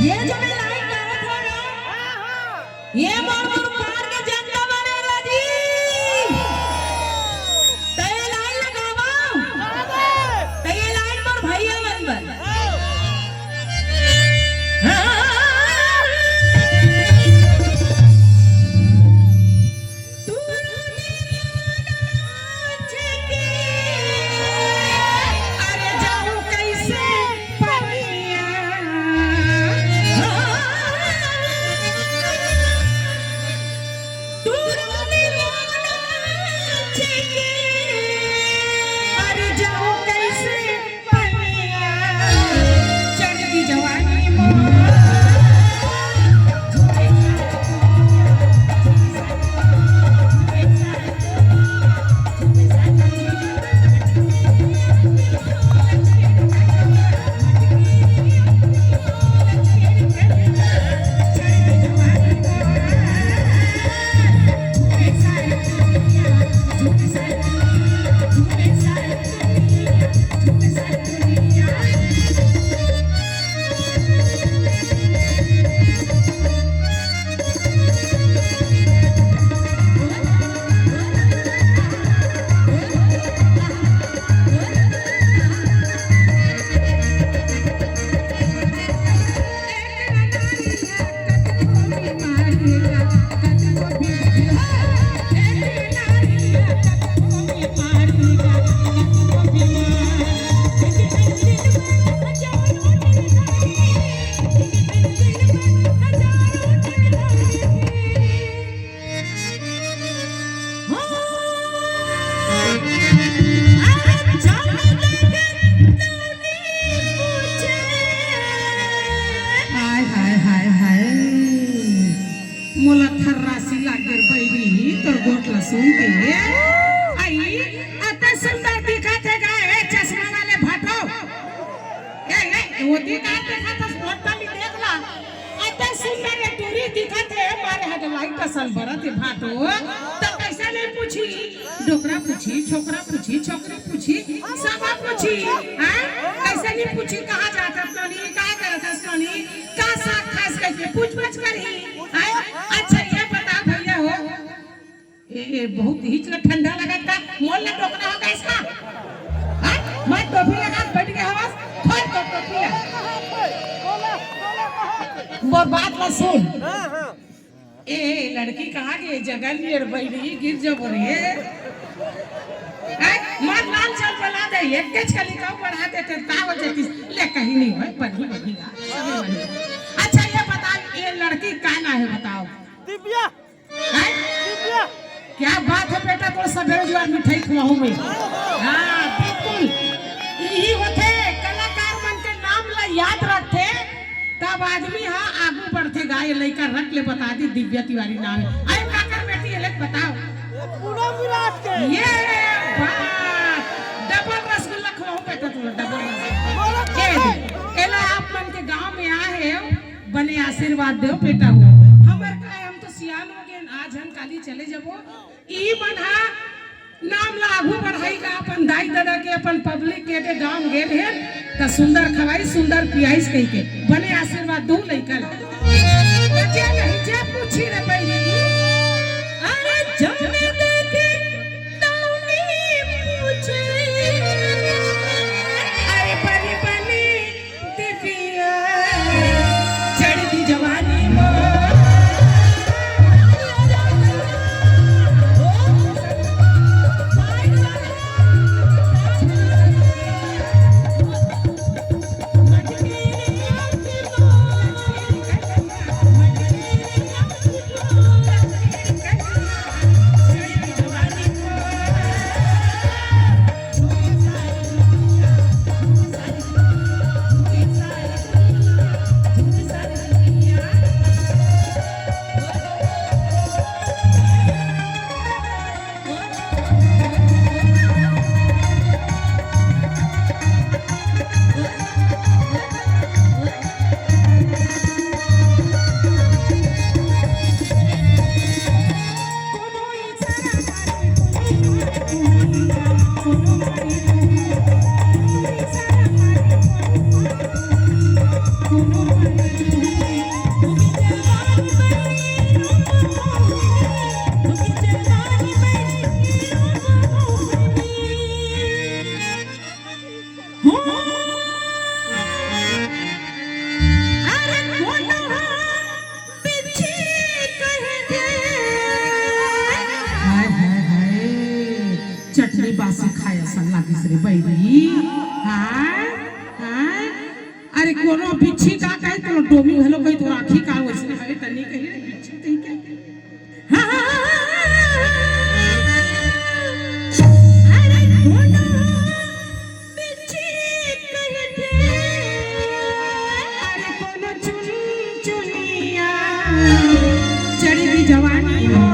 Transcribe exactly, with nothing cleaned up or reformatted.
ये जो मैं लाइन गावत हूँ ना, ये मोर मोर पार के जनता बने रही। त ये लाइन लगावा, त ये लाइन मोर भैया मन बर। हाय, हाय, हाय, हाय। मोला थर्रासी लागे बइरी, तोर गोठ ला सुन के। आई, अते सुंदर दिखत हे गा, ए चश्मा वाले भाटो। ए, ए, ओती का देखत हस, फोटो में देख ला। अते सुंदर ए टूरी दिखत हे, मारे हेडलाइट असन बरत हे भाटो। त कइसे नइ पूछी? डोकरा पूछी, छोकरा पूछी, छोकरी पूछी, सब पूछी। हाँ? कइसे नइ पूछी, कहाँ जात हस नोनी, का करत हस नोनी, का साग खास कइसे पूछ पाछ करही। हाँ? अच्छा, ये बता भइया हो, ए, ए, बहुत ही चला ठंडा लगत का, मोर ला डोकरा हो गइस का? हाँ? मैं टोपी लगा के बइठ गे हवस, खोल तो टोपी ला। मोर बात ला सुन। ए, ए, लड़की कहाँ गे? जगह नइ हे रे बइरी, गिर जबो रे। ए, मार लाल चल बना दे, एक के छली का बढ़ा देते, का हो जाती? ले, कहीं नइ होय, बनी, बनी गा, सभी बनी। अच्छा, ये बताओ, ये लड़की का नाम हे, बताओ? दिव्या। हैं? दिव्या। क्या बात हे बेटा, तोर सबेरे जुआर मिठाई खवाहूँ मैं। हाँ, बिल्कुल। इही होथे, कलाकार मन के नाम ला याद रखथे, तब आदमी हा आगू बढ़थे गा। ये लइका रख ले, बता दी, दिव्या तिवारी नाम हे। अरे काकर बेटी हे, ले बताओ। ये पूनम विराट के। ये बात। डबल रसगुल्ला खवाहूँ बेटा तोला, डबल रसगुल्ला। बोलो ए, तो। एला आप मन के गांव में आए हे, बने आशीर्वाद देव बेटा हो। हमर का हे, हम तो सियान हो गेन, आज हम काली चले जबो। ई मन हा नाम ला आगू बढ़ाई का, अपन दाई ददा के, अपन पब्लिक के, के गांव गेल हे, त सुंदर खवाई, सुंदर पियाईस कहि के। बने आशीर्वाद दू लइका ला। बच्चा नहीं जे पूछी रे बहिनी। अरे जब मैं देखे तौनी पूछे। अरे बनी बनी दिव्या, चढ़ती जवानी मोर। हाय, हाय, हाय। चटनी बासी खाए असन लागिस रे बइरी। हाय, हाय। अरे कोनो बिच्छी का कही, कोनो डोमी घलो कही, तोर आँखी का वइसने हवे, त नइ कही रे बिच्छी कही के। हाँ, हाँ, हाँ, हाँ, हाँ। अरे कोनो बिच्छी कहिथे। अरे कोनो चुनचुनिया। चढ़ी दी जवानी मोर।